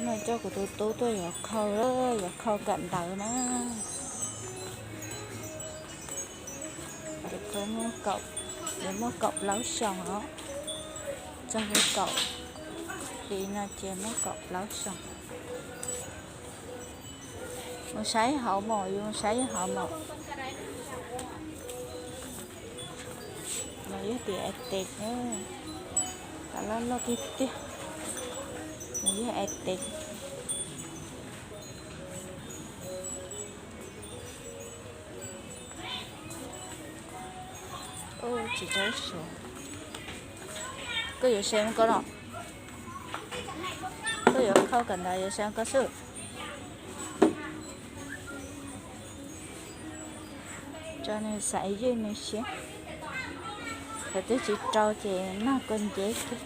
No coj kuv tus tub tuaj yuav khau, yuav khau kawm ntawv na. Ces khau muaj kaum, yuav muaj kaum plaub xyoos os. Txog li kaum hli no ces muaj kaum plaub xyoos. Mus saib hauv mom, yus mus saib yus hauv mom. Nws yog tim Atex, tas loj loj tiag tiag. Nws yog Atex. Tsis tau suav. Koj yuav saib koj los? Koj yuav khau kawm ntawv yuav saib koj xwb. Tso nws xav ywj nws siab. Thaum twg tsis rau ces noj kua nceb kiag,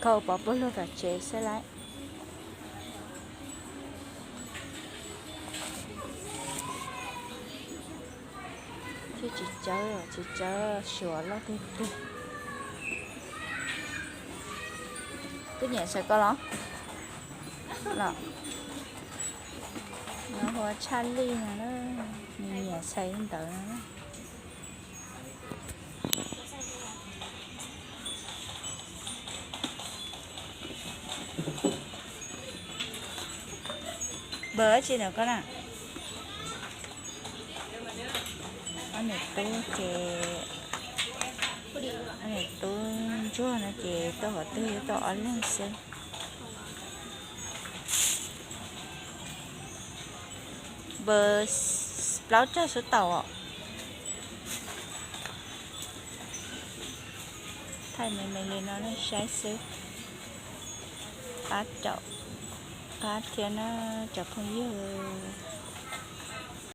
khau pov puag luag tom tsev xwb lauj. Thiab tsis cawv, tsis cawv suav loj tiag tiag. Koj nyiam saib koj los? Los, nws hu ua Tshaj Lij no, nws nyiam saib ntawv no. Npawg dab tsi ntawm koj na? Ob niam tub ces, ob niam tub ntsuag no ces tuaj qhov twg tuaj ob leeg xwb. Npawg plaub caug xwb tau os. Thaij me me li no nej saib xwb. Qab caum, qab thiab na cov phooj ywg.